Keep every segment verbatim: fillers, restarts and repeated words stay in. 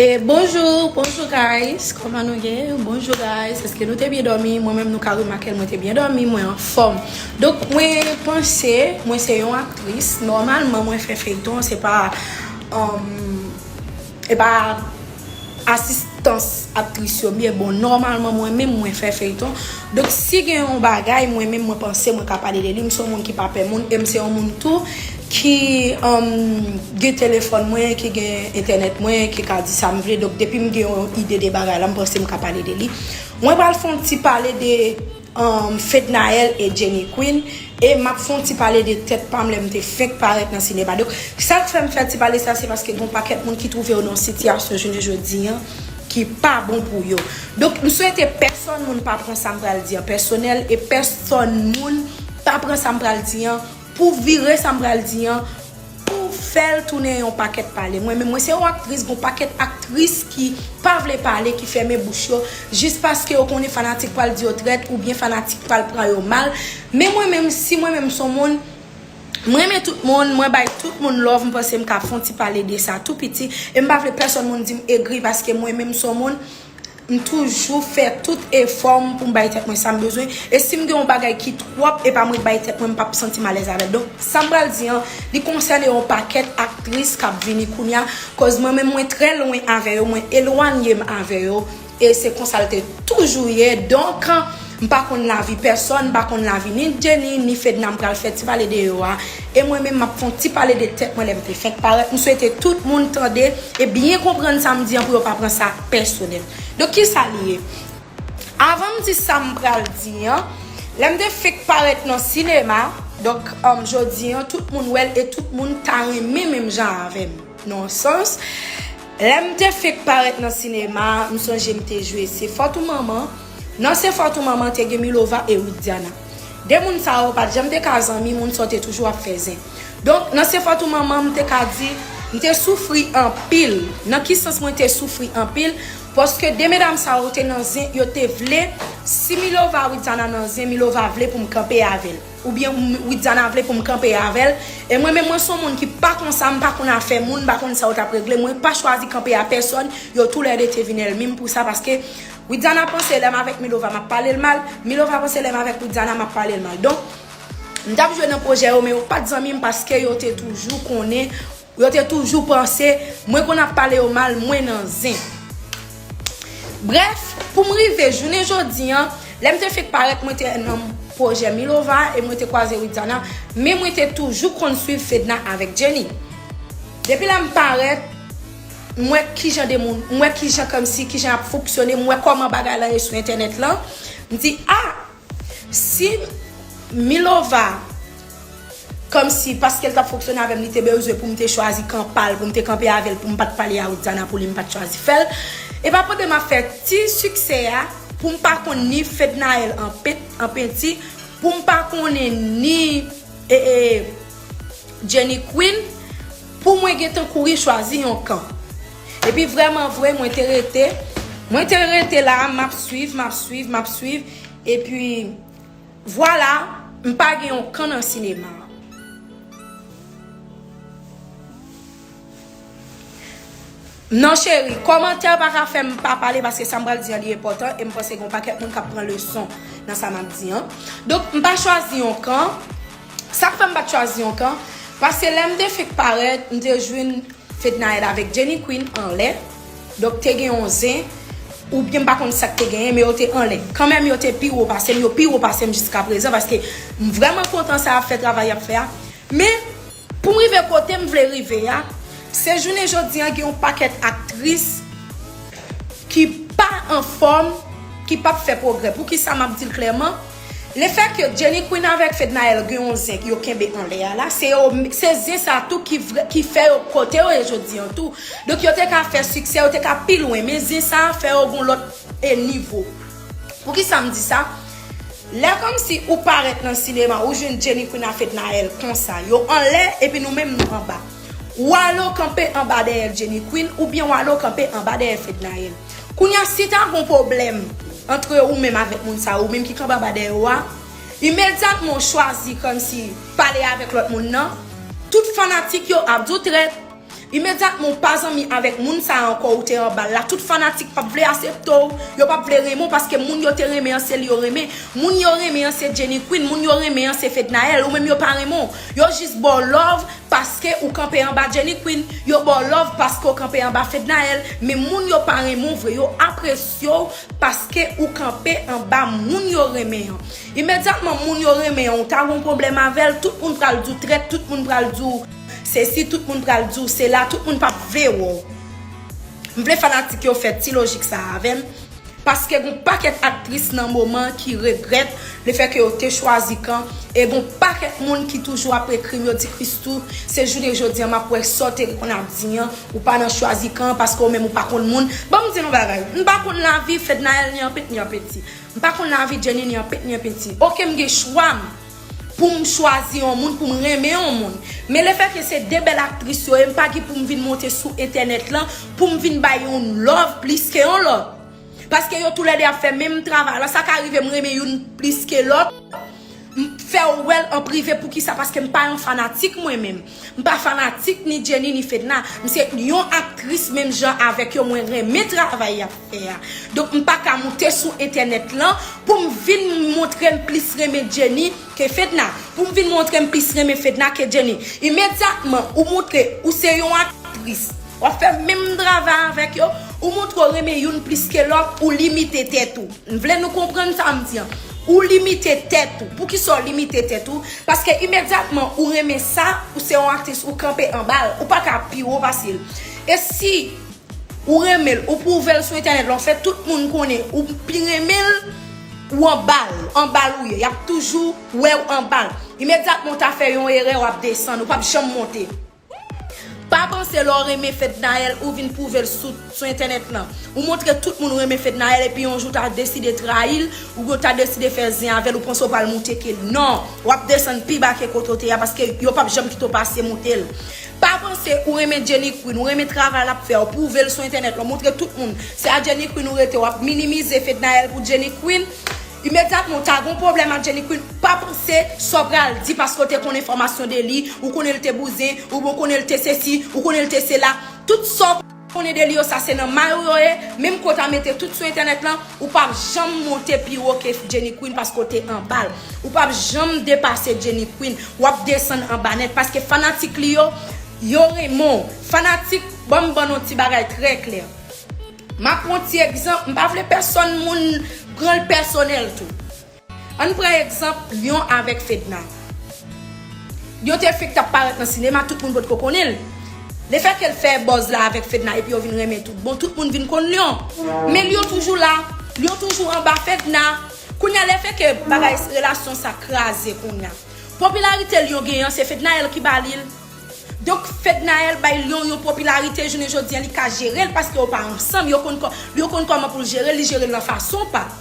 E bonjou, bonjou guys, kòman nou ye? Bonjou guys, èske nou te byen dòmi? Mwen menm nou ka remake l, mwen te byen dòmi, mwen anfòm. Donk mwen panse mwen se yon aktris, nòmalman mwen fè feyton, se pa um, e pa asistans aktris yo m ye. Bon, nòmalman mwen menm mwen fè feyton. Donk si gen yon bagay mwen menm mwen panse mwen ka pale de li, m se yon moun ki pa pè moun e m se yon moun tou ki um, gen telefòn mwen, ki gen entènèt mwen, ki ka di sa m vle. Donk depi m gen yon ide de bagay la, m panse m ka pale de li. Mwen pral fè yon ti pale de um, Fednaelle e Jenny Queen. E m ap fè yon ti pale de tèt pa m lè m te fenk parèt nan sinema. Donk sa k fè m fè ti pale sa se paske gen yon pakèt moun ki twouve yo nan yon sitiyasyon jounen jodi an ki pa bon pou yo. Donk m swete pèsòn moun pa pran sa m pral di an pèsonèl e pèsòn moun pa pran sa m pral di an pou vire sa m pral di an pou fè l tounen yon pakèt pale. Mwen menm mwen se yon aktris, gon pakèt aktris ki pa vle pale, ki fèmen bouch yo jis paske yo konnen fanatik pral di yo trèt oubyen fanatik pral pran yo mal. Men mwen menm si mwen menm se yon moun mwen renmen tout moun, mwen bay tout moun love, m panse m ka fè yon ti pale de sa tou piti e m pa vle pèsòn moun di m egri paske mwen menm se yon moun m toujou fè tout efò m pou m bay tèt mwen sa m bezwen. E si m gen yon bagay ki twòp, e pa mwen k bay tèt mwen, m p ap santi m alèz avè l. Donk, sa m pral di an, li konsène yon pakèt aktris k ap vini kounye a, koz mwen menm mwen trè lwen avè yo, mwen elwanye m avè yo, e se konsa l te toujou ye. Donk, m pa konn lavi pèsòn, m pa konn lavi ni Jenny, ni Fedna, m pral fè ti pale de yo a. E mwen menm, m ap fè yon ti pale de tèt mwen lè m te fenk parèt. M swete tout moun tande e byen konprann sa m di an pou yo pa pran sa pèsonèl. Donk, kisa li ye? Avan m di sa m pral di an, lè m te fenk parèt nan sinema, donk, um, jodi an, tout moun wè l e tout moun ta renmen menm jan avè m. Nan sans, lè m te fenk parèt nan sinema, m sonje m te jwe Se Fòt ou Manman. Nan Se Fòt ou Manman, te gen Milova e Widiana. De moun sa yo pa t janm te ka zanmi, moun sa yo te toujou ap fè zen. Donk, nan Se Fòt ou Manman, m te ka di, m te soufri anpil. Nan ki sans mwen te soufri anpil? Paske de medam sa yo te nan zen, yo te vle, si Milova Widiana nan zen, Milova vle pou m kanpe avè l. Oubyen Widiana vle pou m kanpe avè l. E mwen menm, mwen se yon moun ki pa konsa, m pa konn afè moun, m pa konn sa yo t ap regle. Mwen pa chwazi kanpe a pèsòn, yo toulède te vin ènmi m pou sa, paske Widiana panse lè m avèk Milova, m ap pale l mal, Milova panse lè m avèk Widiana, m ap pale l mal. Donk, m t ap jwe nan pwojè yo, men yo pa t zanmi m paske yo te toujou konnen, yo te toujou panse mwen konn ap pale yo mal, mwen nan zen. Brèf, pou m rive jounen jodi an, lè m te fenk parèt, mwen te nan pwojè Milova e mwen te kwaze Widiana, men mwen te toujou konn swiv Fedna avèk Jenny. Depi lè m parèt, m wè kijan de moun, m wè kijan kòmsi, kijan y ap fonksyone, m wè kòman bagay lan ye sou entènèt lan. M di, a, si Milova, kòmsi, paske l t ap fonksyone avè m, li te bezwen pou m te chwazi kanpe a l, pou m te kanpe avè l, pou m pa t pale a Widiana, pou li m pa t chwazi fè l. E pa pandan m ap fè ti siksè a, pou m pa konn ni Fednaelle an pent, an penti, pou m pa konnen ni e, e, Jenny Queen, pou mwen gentan kouri chwazi yon kan. Epi vrèman vre, mwen te rete, mwen te rete la, m ap swiv, m ap swiv, m ap swiv, epi vwala, m pa gen yon kan nan sinema. Non cheri, kòmantè pa ka fè m pa pale paske sa m pral di an li enpòtan e m panse gen yon pakèt moun k ap pran leson nan sa m ap di an. Donk, m pa chwazi yon kan. Sa k fè m pa t chwazi yon kan, paske lè m te fenk parèt, m te jwenn Fednaelle avèk Jenny Queen anlè. Donk, te gen yon zen, oubyen m pa konn sa k te genyen, men yo te anlè. Kanmenm, yo te pi wo pase m, yo pi wo pase m jiskaprezan, paske m vrèman kontan sa y ap fè, travay y ap fè a. Men, pou m rive kote m vle rive a, se jounen jodi an gen yon pakèt aktris ki pa anfòm, ki p ap fè pwogrè. Poukisa m ap di l klèman? Lefètke Jenny Queen avèk Fednaelle gen yon zen yo kenbe anlè a la, se yo, se zen sa tou ki vre, ki fè yo kote yo ye jodi an tou. Donk yo te ka fè siksè, yo te ka pi lwen, men zen sa fè yo gon lòt e nivo. Poukisa m di sa? Lè kòmsi ou parèt nan sinema, ou jwenn Jenny Queen ak Fednaelle konsa, yo anlè epi nou menm nou anba. W ale w kanpe anba dèyè Jenny Queen oubyen w ale w kanpe anba dèyè Fednaelle. Kounye a, si ta gon pwoblèm antre ou menm avèk moun sa, ou menm ki kanpe anba dèyè w a, imedyatman w chwazi kòmsi pale avèk lòt moun nan, tout fanatik yo ap di w trèt. Imedyatman ou pa zanmi avèk moun sa a ankò, ou te anba l la, tout fanatik p ap vle asepte w, yo p ap vle renmen w paske moun yo te renmen an se li yo renmen. Moun yo renmen an se Jenny Queen, moun yo renmen an se Fednaelle, ou menm yo pa renmen w. Yo jis ba w love paske ou kanpe anba Jenny Queen, yo ba w love paske w kanpe anba Fednaelle, men moun yo pa renmen w vre, yo apresye w paske ou kanpe anba moun yo renmen an. Imedyatman moun yo renmen an, ou ta gon pwoblèm avè l, tout moun pral di w trèt, tout moun pral di w sesi, tout moun pral di w sela, tout moun p ap vle wè w. M vle fanatik yo fè ti lojik sa a avè m, paske gon pakèt aktris nan moman ki regrèt lefètke yo te chwazi Kan, e gon pakèt moun ki toujou ap ekri m, yo di Christoo, se jounen jodi a m ap wè sa w te konn ap di an, ou pa nan chwazi Kan paske ou menm ou pa konn moun. Ban m di nou bagay, m pa konn lavi Fednaelle ni an pit ni an peti. M pa konn lavi Jenny ni an pit ni an peti. Oke, m gen chwa m pou m chwazi yon moun, pou m renmen yon moun. Men lefètke se de bèl aktris yo ye, m pa gen pou m vin monte sou entènèt lan pou m vin bay youn love plis ke yon lòt. Paske yo toulède ap fè menm travay la, sa ka rive m renmen youn plis ke lòt. M fè w wè l an prive, poukisa? Paske m pa yon fanatik mwen menm. M pa fanatik ni Jenny ni Fedna. M se yon aktris menm jan avèk yo, mwen renmen travay y ap fè a. Donk m pa ka moute sou entènèt lan pou m vin montre m plis renmen Jenny ke Fedna. Pou m vin montre m plis renmen Fedna ke Jenny. Imedyatman ou montre ou se yon aktris, w ap fè menm travay avèk yo, ou montre w renmen youn plis ke lòt, ou limite tèt ou. M vle nou konprann sa m di an. Ou limite tèt ou. Poukisa w limite tèt ou? Paske imedyatman ou renmen sa, ou se yon aktris, ou kanpe anba l, ou pa ka pi wo pase l. E si ou renmen l, ou pwouve l sou entènèt la, w fè tout moun konnen ou pi renmen l, ou anba l, anba l ou ye. Y ap toujou wè w anba l. Imedyatman w ta fè yon erè, w ap desann, ou p ap janm monte. Pa panse lè w renmen Fednaelle, ou vin pwouve l sou, sou entènèt lan. Ou montre tout moun ou renmen Fednaelle, epi yon jou w ta deside trayi l, oubyen w ta deside fè zen avè l, ou panse w pral moute ke l. Non, w ap desann pi ba ke kote w te ye a, paske yo p ap janm kite w pase moute l. Pa panse ou renmen Jenny Queen, ou renmen travay l ap fè, ou pwouve l sou entènèt lan, montre tout moun se a Jenny Queen ou rete, w ap minimize Fednaelle pou Jenny Queen. Imedyatman w ta gon pwoblèm ak Jenny Queen, pa panse sa w pral di paske w te konn enfòmasyon de li, ou konnen l te bouzen, oubyen w konnen l te sesi, ou konnen l te sela. Tout sa w konnen de li yo, sa se nan may ou yo ye. Menm ke w ta mete tout sou entènèt lan, ou p ap janm monte pi wo ke Jenny Queen paske w te anba l. Ou p ap janm depase Jenny Queen. W ap desann anba nèt paske fanatik li yo, yo renmen w. Fanatik, ban m ban nou yon ti bagay trè klè. M ap pran yon ti egzanp, m pa vle pèsonn moun pran l pèsonèl tou. Ann pran egzanp Lion avèk Fedna. Lion te fenk t ap parèt nan sinema, tout moun potko konnen l. Lefètke l fè buzz la avèk Fedna epi yo vin renmen tout bon, tout moun vin konn Lion. Men Lion toujou la, Lion toujou anba Fedna. Kounye a lefètke bagay relasyon sa kraze kounye a. Popilarite Lion genyen an se Fednaelle ki ba li l. Donk Fednaelle bay Lion yon popilarite jounen jodi a, li ka jere l paske yo pa ansanm, yo konn kò-, yo konn kòman pou l jere l, li jere l nan fason pa l.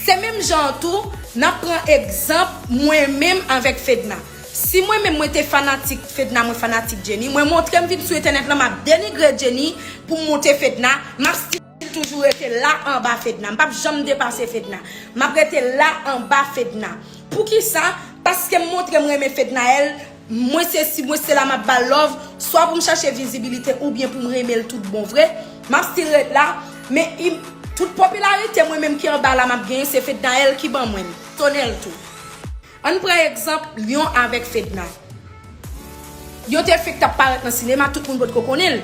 Se menm jan an tou, n ap pran egzanp mwen menm avèk Fedna. Si mwen menm mwen te fanatik Fedna, mwen fanatik Jenny, mwen montre m vin sou entènèt lan, m ap denigre Jenny pou m monte Fedna, m ap still toujou rete la anba Fedna. M p ap janm depase Fedna. M ap rete la anba Fedna. Poukisa? Paske m montre m renmen Fednaelle, mwen se si, mwen se la m ap ba l love, swa pou m chache vizibilite oubyen pou m renmen l tout bon vre, m ap still ret la, men im, tout popilarite mwen menm ki anba la m ap genyen, se Fednaelle ki ban mwen l, pèsonèl tou. Ann pran egzanp Lion avèk Fedna. Lion te fenk t ap parèt nan sinema, tout moun potko konnen l.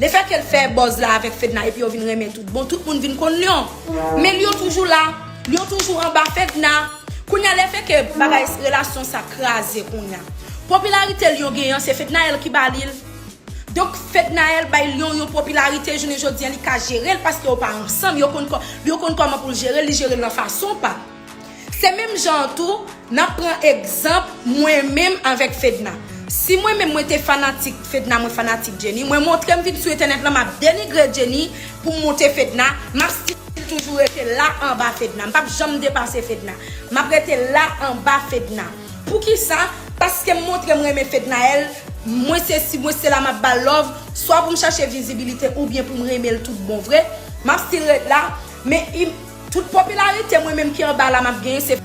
Lefètke l fè buzz la avèk Fedna epi yo vin renmen tout bon, tout moun vin konn Lion. Men Lion toujou la, Lion toujou anba Fedna. Kounye a lefètke bagay relasyon sa kraze kounye a. Popilarite Lion genyen an se Fednaelle ki ba li l. Donk Fednaelle bay Lion yon popilarite jounen jodi a, li ka jere l paske yo pa ansanm, yo konn kò-, yo konn kòman pou l jere l, li jere l nan fason pa l. Se menm jan an tou, n ap pran egzanp mwen menm avèk Fedna. Si mwen menm mwen te fanatik Fedna, mwen fanatik Jenny, mwen montre m vin sou entènèt lan, m ap denigre Jenny pou m monte Fedna, m ap still toujou rete la anba Fedna. M p ap janm depase Fedna. M ap rete la anba Fedna. Poukisa? Paske m montre m renmen Fednaelle, mwen se si, mwen se la m ap ba l love, swa pou m chache vizibilite oubyen pou m renmen l tout bon vre, m ap still ret la, men im, tout popilarite mwen menm ki anba la m ap genyen se